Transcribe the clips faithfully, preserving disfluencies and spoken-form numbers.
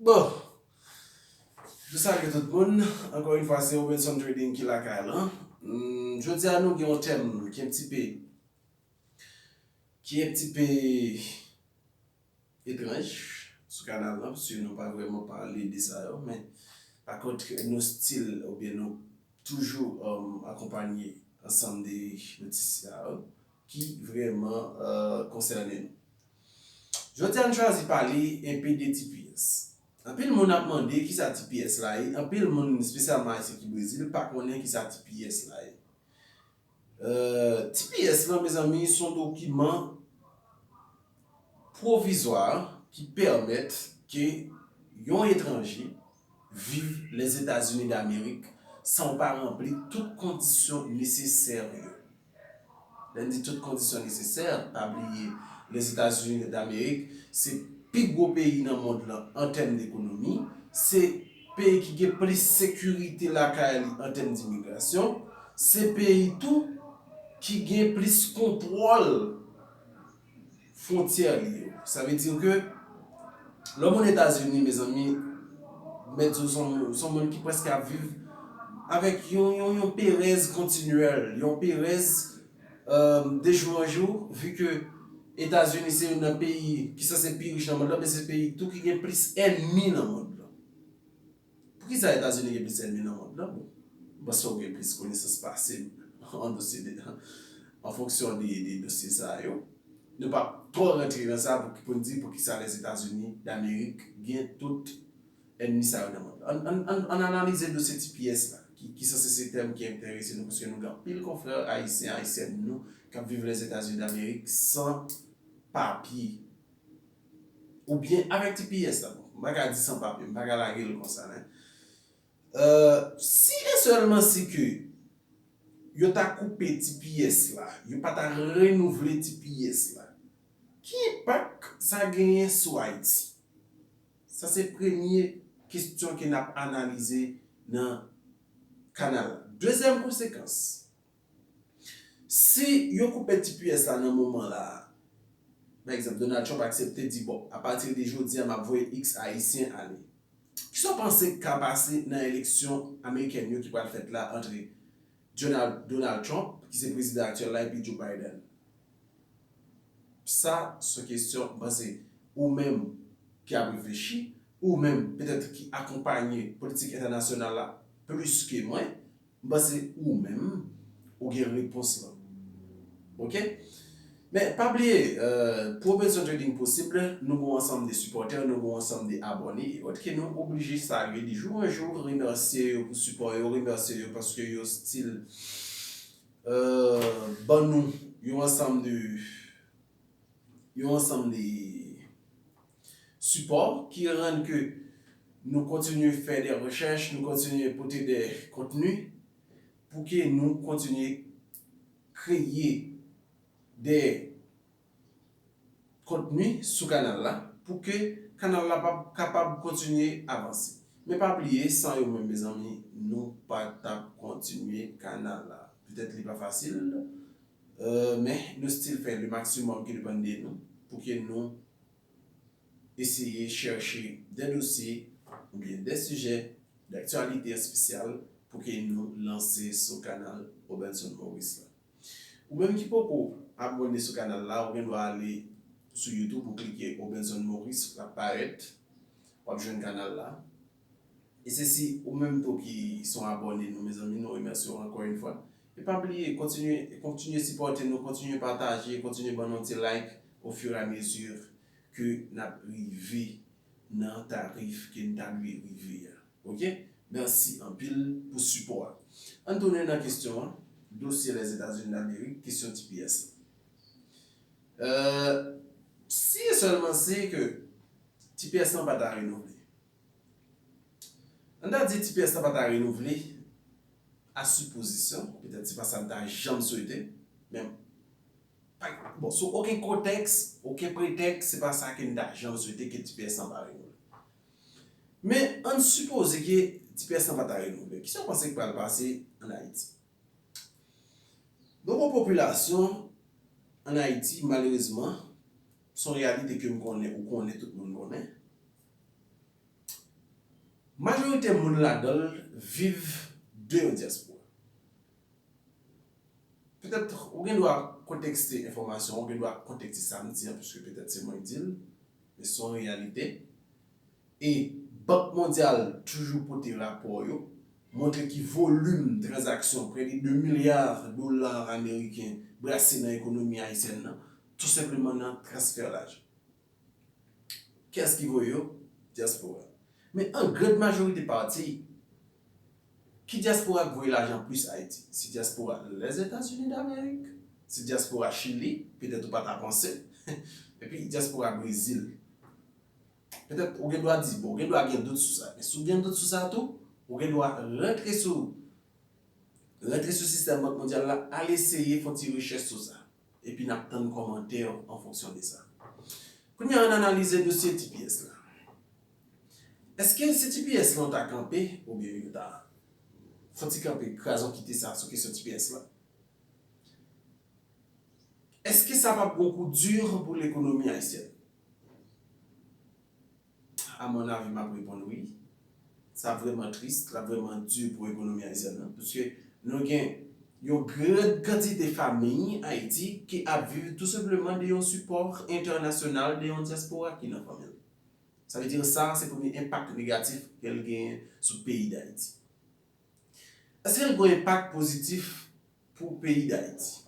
Bon, nou salye tout moun. Ankò yon fwa, se Robinson Trading ki lakay la. Hmm, jodi a, nou gen yon tèm ki un petit peu, ki un petit peu etranj sou kanal la, paske nou pa vrèman pale de sa yo, men pa kont, nou still, oubyen nou toujou, um, akonpanye ansanm de notis sa yo ki vrèman, uh, konsène nou. Jodi a, nou chwazi pale un peu de T P S. Anpil moun ap mande kisa T P S la ye, anpil moun, espesyalman Ayisyen ki Brezil, pa konnen kisa T P S la ye. Euh, T P S lan, mezanmi, se yon dokiman pwovizwa ki pèmèt ke yon etranje viv Lèzetazini Damerik san w pa ranpli tout kondisyon nesesè yo. Lè n di tout kondisyon nesesè, pa bliye, Lèzetazini Damerik se pi gwo peyi nan mond lan an tèm dekonomi, se peyi ki gen plis sekirite lakay li an tèm dimigrasyon, se peyi tou ki gen plis kontwòl fwontyè li yo. Sa vle di ke lè w moun Etazini, mezanmi, mèt di w se yon, se yon moun ki prèske ap viv avèk yon, yon, yon perèz kontinyèl, yon perèz, euh, de jou an jou, vi ke Etazini se youn nan peyi ki sanse pi rich nan mond lan, men se peyi tou ki gen plis ènmi nan mond lan. Poukisa Etazini gen plis ènmi nan mond lan? Bon, m panse w gen plis konesans pase m an dosye de, an fonksyon de, de dosye sa yo. Nou p ap twò rantre nan sa pou, pou n di poukisa Lèzetazini Damerik gen tout ènmi sa yo nan mond lan. Ann, ann, ann, ann analize dosye T P S la, ki, ki sanse se tèm ki enterese nou, paske nou gen anpil konfrè ayisyen, ayisyèn nou k ap viv Lèzetazini Damerik san papye. Oubyen avèk T P S la, bon, m pa ka di san papye, m pa ka lage l konsa, men. Euh, si e sèlman si ke yo ta koupe T P S la, yo pa ta renouvle T P S la, ki enpak sa genyen sou Ayiti? Sa se premye kesyon ke n ap analize nan kanal la. Dezyèm konsekans, si yo koupe T P S la nan moman la, pa egzanp, Donald Trump aksepte di, bon, apati de jodi a, m ap voye X ayisyen ale. Kisa w panse k ka pase nan eleksyon amerikèn yo ki pral fèt la antre Donald, Donald Trump, ki se prezidan aktyèl la, epi Joe Biden? Sa se kesyon, m panse, ou menm ki ap reflechi, ou menm petèt ki akonpanye politik entènasyonal la plis ke mwen, m panse ou menm, ou gen repons lan. Oke? Men, pa bliye, euh, pou Robinson Trading posib, nou gen yon ansanm de sipòtè, nou gen yon ansanm de abòne, e ot ke nou oblije salye de jou an jou, remèsye yo pou sipò yo, remèsye yo paske yo still, euh, ban nou yon ansanm de, yon ansanm de sipò ki rann ke nou kontinye fè de rechèch, nou kontinye pote de kontni pou ke nou kontinye kreye de kontni sou kanal la, pou ke kanal la pa kapab kontinye avanse. Men pa bliye, san yo menm, mezanmi, nou pa t ap kontinye kanal la. Petèt li pa fasil, euh, men nou still fè le maximum ki depann de nou pou ke nou eseye chèche de dosye oubyen de sijè daktyalite espesyal pou ke nou lanse sou kanal Robinson Maurice la. Ou menm ki poko abòne sou kanal la, ou gen dwa ale sou YouTube, ou klike Robinson Maurice, l ap parèt, w ap jwenn kanal la. E se si ou menm tou ki se yon abòne nou, mezanmi, nou remèsye w ankò yon fwa. E pa bliye, kontinye, kontinye sipòte nou, kontinye pataje, kontinye ban nou ti like au fur et à mesure ke n ap rive nan tarif ke n ta dwe rive a. Oke? Mèsi anpil pou sipò a. Ann tounen nan kesyon an, dosye Lèzetazini Damerik, kesyon T P S lan. Euh, si e sèlman si ke T P S lan pa ta renouvle. Ann ta di T P S lan pa ta renouvle, a sipozisyon, petèt se pa sa n ta janm swete, men pa, bon, sou okenn kontèks, okenn pretèks, se pa sa ke n ta janm swete ke T P S lan pa renouvle. Men, ann sipoze ke T P S lan pa ta renouvle. Kisa w panse k pral pase ann Ayiti? Nou gen yon popilasyon ann Ayiti, malerezman, se yon reyalite ke m konnen, ou konnen, tout moun konnen. Majorite moun ladan l viv de yon dyaspora. Petèt ou gen dwa kontèkste enfòmasyon, ou gen dwa kontèkste sa m di an, paske petèt se mwen ki di l, men se yon reyalite. E Bank Mondyal toujou pote rapò yo, montre ki volim tranzaksyon, prè de de milya dola ameriken brase nan ekonomi ayisyèn nan, tou senpleman nan transfè lajan. Kiyès ki voye yo? Dyaspora. Men an grand majorite pati, ki dyaspora k voye lajan plis Ayiti? Se dyaspora Lèzetazini Damerik, se dyaspora Chili, petèt ou pa ta panse, epi dyaspora Brezil. Petèt ou gen dwa di, bon, ou gen dwa gen dout sou sa, men si w gen dout sou sa tou, ou gen dwa rantre sou, rantre sou sistèm Bank Mondyal la, al eseye fè yon ti rechèch sou sa. Epi n ap tann kòmantè w an fonksyon de sa. Kounye a, ann analize dosye T P S la. Èske si T P S lan ta kanpe, oubyen yo ta fè yon ti kanpe, kraze yon kite sa sou kesyon T P S la? Èske sa p ap gon kou di pou lekonomi ayisyèn? A mon avi, m ap reponn wi. Sa vrèman tris, sa vrèman di pou ekonomi ayisyèn nan. Paske nou gen yon gran kantite fanmi Ayiti ki ap viv tou senpleman de yon sipò entènasyonal, de yon dyaspora ki nan fanmi l. Sa vle di sa, se premye enpak negatif ke l genyen sou peyi Dayiti. Èske l gen yon enpak pozitif pou peyi Dayiti?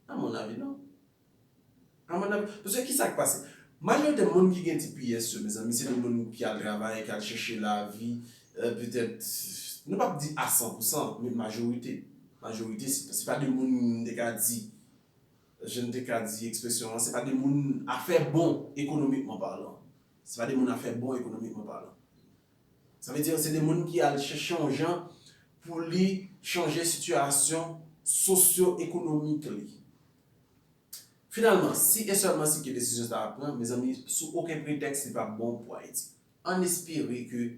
A mon avi, non. A mon avi, paske ki sa k pase? Majorite moun ki gen T P S yo, mezanmi, se de moun ki al travay, ki al chèche lavi, euh, petèt, nou p ap di a san pou san, men majorite. Majorite, se, se pa de moun, m te ka di, jan m te ka di ekspresyon an, se pa de moun afè bon ekonomikman palan. Se pa de moun afè bon ekonomikman palan. Sa vle di, se de moun ki al chèche yon jan pou li chanje sitiyasyon sosyo-ekonomik li. Finalman, si e sèlman si ke desizyon sa a pran, mezanmi, sou okenn pretèks, li p ap bon pou Ayiti. Ann espere ke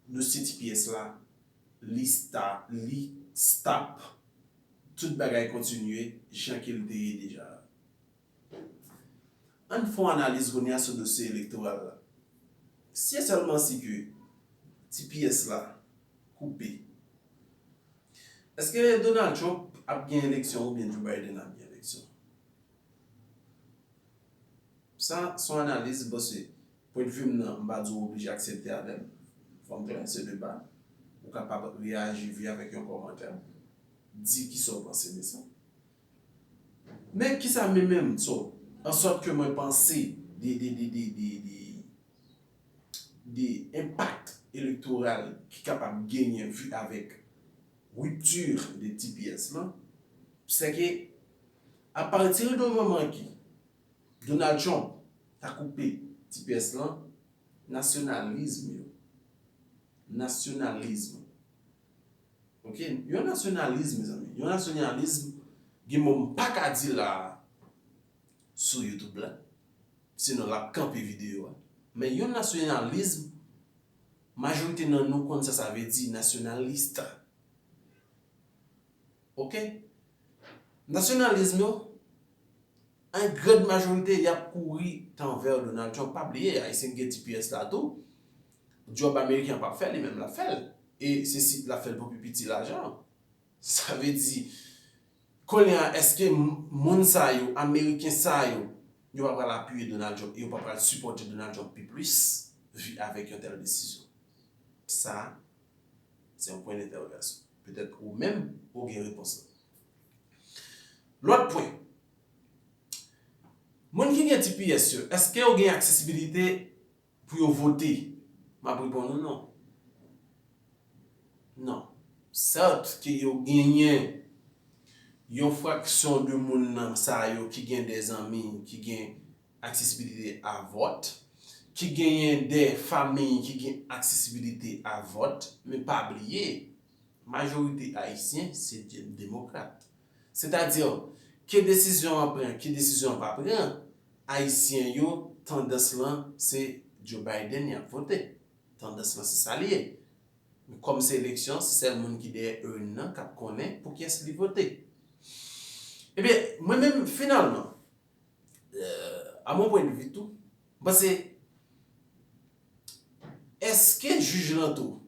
dosye T P S la, li sta-, li stop, tout bagay kontinye jan ke l te ye deja. Ann fè yon analiz kounye a sou dosye elektoral la. Si e sèlman si ke T P S la koupe, èske Donald Trump ap gen eleksyon oubyen Joe Biden ap gen eleksyon? Sa, se yon analiz, bon, se pwennvi m nan, m pa di w oblije aksepte avè m. Fò m klè, se deba. Ou kapab reyaji vi avèk yon kòmantè. Di kisa w panse de sa. Men kisa men menm, so, an sòt ke mwen panse de, de, de, de, de, de, de enpak elektoral ki kapab genyen vi avèk ripti de T P S lan, se ke apati de moman ki Donald Trump ta koupe T P S lan, nasyonalizm yo, nasyonalizm, ok, yon nasyonalizm, mezanmi, yon nasyonalizm, gen mo m pa ka di la sou YouTube la, sinon l ap kanpe videyo a. Men yon nasyonalizm, majorite nan nou konn sa sa vle di, nasyonalista. Ok? Nasyonalizm yo, an grand majorite, y ap kouri tanvè Donald Trump. Pa bliye, Ayisyen ki gen T P S la tou, djòb ameriken an p ap fè, li menm l ap fè l. E se si l ap fè l pou pi piti lajan. Sa vle di, kounye a, èske m-, moun sa yo, Ameriken sa yo, yo pa pral apiye Donald Trump e yo pa pral sipòte Donald Trump pi plis vi avèk yon tèl desizyon? Sa, se yon pwen dentèwogasyon. Petèt ou menm, ou gen repons lan. Lòt pwen, moun ki gen T P S yo, èske yo gen aksesibilite pou yo vote? M ap reponn ou non. Non. Sèt ke yo genyen yon fraksyon de moun nan sa yo ki gen de zanmi ki gen aksesibilite a vòt, ki genyen de fanmi ki gen aksesibilite a vòt, men pa bliye, majorite Ayisyen se de-, demokrat. Sètadi, ke desizyon an pran, ke desizyon an pa pran, Ayisyen yo, tandans lan, se Joe Biden y ap vote. Tandans lan, se sa l ye. Men kòm se eleksyon, se sèl moun ki dèyè urn nan k ap konnen pou kiyès li vote. Ebyen, mwen menm, finalman, euh, à mon point de vue tou, m panse, Èske jij lan tou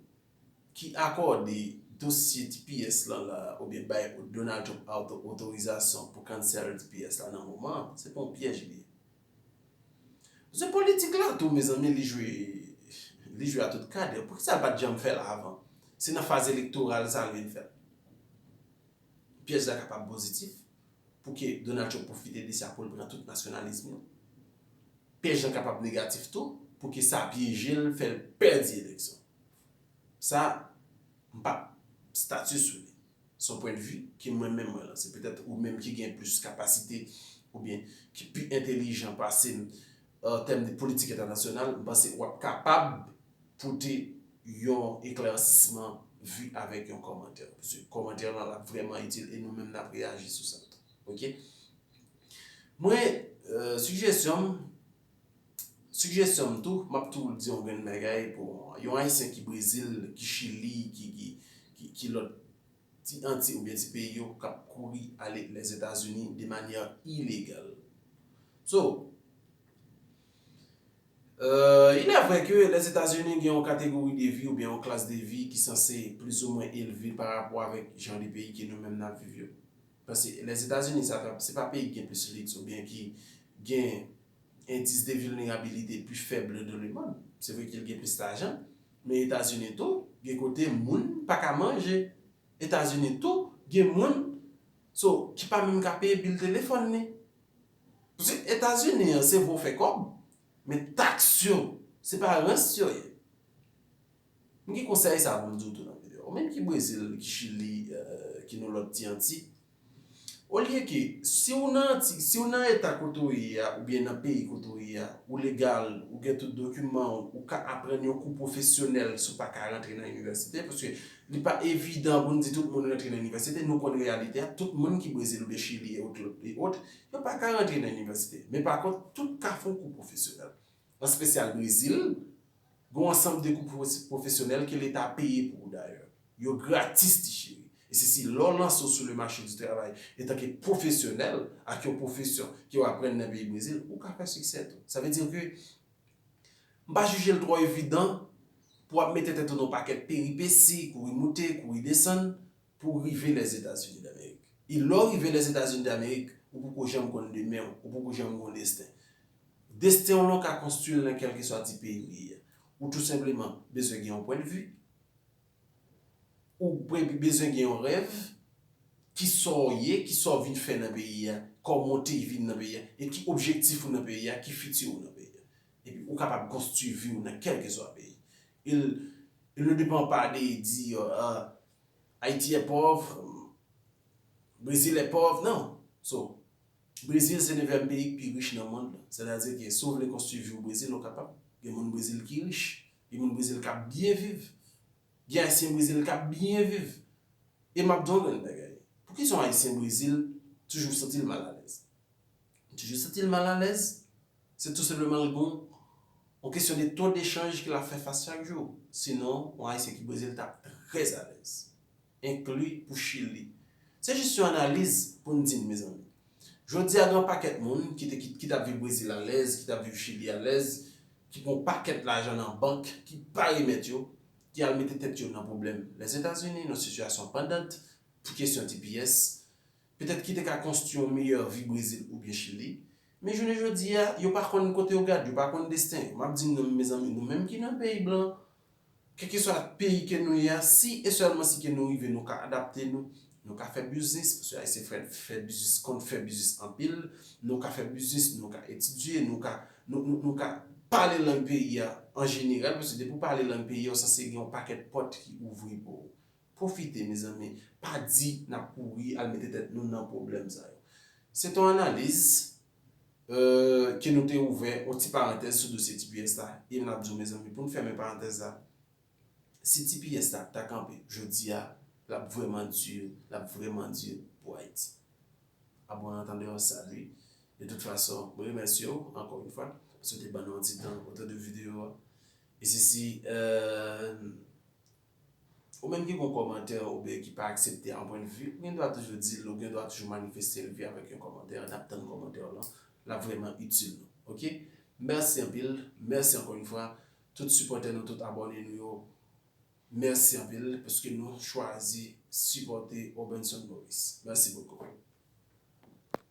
ki akòde dosye T P S lan la oubyen bay Donald Trump oto- otorizasyon pou cancel T P S la nan moman an, se pa yon pyèj li ye? Paske politik la tou, mezanmi, li jwe li jwe a tout kad. Poukisa l pa t janm fè l avan? Se nan faz elektoral sa l vin fè l. Pyèj la kapab pozitif pou ke Donald Trump pwofite de sa pou l pran tout nasyonalis li. Pyèj lan kapab negatif tou pou ke sa pyeje l, fè l pèdi eleksyon. Sa, m p ap stati sou li. Se yon pwennvi ke mwen menm mwen lanse. Petèt ou menm ki gen plis kapasite oubyen ki pi entelijan pase m an tèm de politik entènasyonal, m panse w ap kapab pote yon eklèsisman vi avèk yon kòmantè. Paske kòmantè lan l ap vrèman itil e nou menm n ap reyaji sou sa tou. Oke? Mwen, euh, sijesyon m, sijesyon m tou, m ap tou di yon grenn bagay pou yon Ayisyen ki Brezil, ki Chili, ki, ki, ki, ki lòt ti anti oubyen ti peyi yo k ap kouri ale Lèzetazini de manyè ilegal. So, euh, il est vrai que Lèzetazini gen yon kategori de vi oubyen yon klas de vi ki sanse plizoumwen elve pa rapò avèk jan de peyi ke nou menm n ap viv yo. Paske Lèzetazini, sa pa, se pa peyi ki gen plis liks oubyen ki gen endis de vilnerabilite pi fèb de lemonn. Se vre ke l gen plis lajan, men Etazini tou, gen kote moun pa ka manje. Etazini tou, gen moun so, ki pa menm ka peye bil telefòn li. Paske Etazini an, se vre w fè kòb, men taks yo, se pa rans yo ye. M gen konsèy sa pou m di w tou nan videyo. Ou menm ki Brezil, ki Chili, euh, ki nan lòt ti anti, olye ke si w nan anti, si w nan eta kote w ye a, oubyen nan peyi kote w ye a, ou legal, ou gen tout dokiman w, ou ka aprann yon kou pwofesyonèl si w pa ka rantre nan inivèsite, paske li pa evidan pou n di tout moun rantre nan inivèsite. Nou konn reyalite a, tout moun ki Brezil oubyen Chili e ot, e ot, yo pa ka rantre nan inivèsite. Men pa kont, tout ka fè yon kou pwofesyonèl. An espesyal Brezil, gen yon ansanm de kou pwofes- pwofesyonèl ke Leta peye pou ou dayè. Yo gratis, ti cheri. E se si lè w lanse w sou le mache di travay etanke pwofesyonèl ak yon pwofesyon ke w aprann nan peyi Brezil, ou ka fè siksè tou. Sa vle di ke m pa jije l twò evidan pou w ap mete tèt ou nan yon pakèt peripesi, kouri moute, kouri desann, pou w rive Lèzetazini Damerik. E lè w rive Lèzetazini Damerik, ou poko janm konn demen w, ou poko janm gen yon desten. Desten w lan w ka konstwi l nan kèlkeswa ti peyi w ye a. Ou tou senpleman bezwen gen yon pwennvi, ou pre- bezwen gen yon rèv, ki sa w ye, ki sa w vin fè nan peyi a, kòman w te vin nan peyi a, e ki objektif ou nan peyi a, ki fiti ou nan peyi a. Epi ou kapab konstwi vi w nan kèlkeswa peyi. Il, il ne dépend pas de dire, euh, Ayiti est pauvre, Brezil est pauvre, non. So, Brezil se nevyèm peyi ki pi rich nan mond lan. Sètadi ke si w vle konstwi vi w Brezil, ou kapab. Gen moun Brezil ki rich. Gen moun Brezil k ap byen viv. Gen Ayisyen Brezil k ap byen viv. E m ap di w yon grenn bagay. Poukisa yon Ayisyen Brezil toujou santi l malalèz? Toujou santi l malalèz, se tou senpleman l gon yon kesyon de to dechanj ke l ap fè fas chak jou. Sinon, yon Ayisyen ki Brezil t ap trè alèz. Enkli pou Chili. Se jis yon analiz pou n di n, mezanmi. Jodi a, gen yon pakèt moun ki te, ki, ki t ap viv Brezil alèz, ki t ap viv Chili alèz, ki gen yon pakèt lajan nan bank, ki pa remèt yo, ki al mete tèt yo nan pwoblèm Lèzetazini, nan sitiyasyon pandant, pou kesyon T P S, petèt ki te ka konstwi yon meyè vi Brezil oubyen Chili. Men jounen jodi a, yo pa konn kote yo gad, yo pa konn desten yo. M ap di nou, mezanmi, nou menm ki nan peyi blan, kèlkeswa peyi ke nou ye a, si e sèlman si ke nou rive, nou ka adapte nou, nou ka fè biznis, paske Ayisyen fè, fè biznis, konn fè biznis anpil, nou ka fè biznis, nou ka etidye, nou ka, nou, nou, nou ka pale lang peyi a an jeneral, paske depi w pale lang peyi a, w sanse gen yon pakèt pòt ki ouvri pou ou. Pwofite, mezanmi. Pa di n ap kouri al mete tèt nou nan pwoblèm sa yo. Se te yon analiz, euh, ke nou te ouvè yon ti parantèz sou dosye T P S la. E n ap di w, mezanmi, pou n fèmen parantèz la, si T P S la ta kanpe jodi a, l ap vrèman di, l ap vrèman di pou Ayiti. A bon entendeur, salut. De toute façon, mwen remèsye w ankò yon fwa paske w te ban nou yon ti tan otan de videyo a. E sisi, euh, ou menm ki gon kòmantè oubyen ki pa aksepte an pwennvi, ou gen dwa toujou di l, ou gen dwa toujou manifeste l via avèk yon kòmantè. N ap tann kòmantè w lan, l ap vrèman itil nou. Oke? Mèsi anpil, mèsi ankò yon fwa. tout sipòtè nou, tout abòne nou yo, mèsi anpil paske nou chwazi sipòte Obenson Maurice. Mèsi bokou.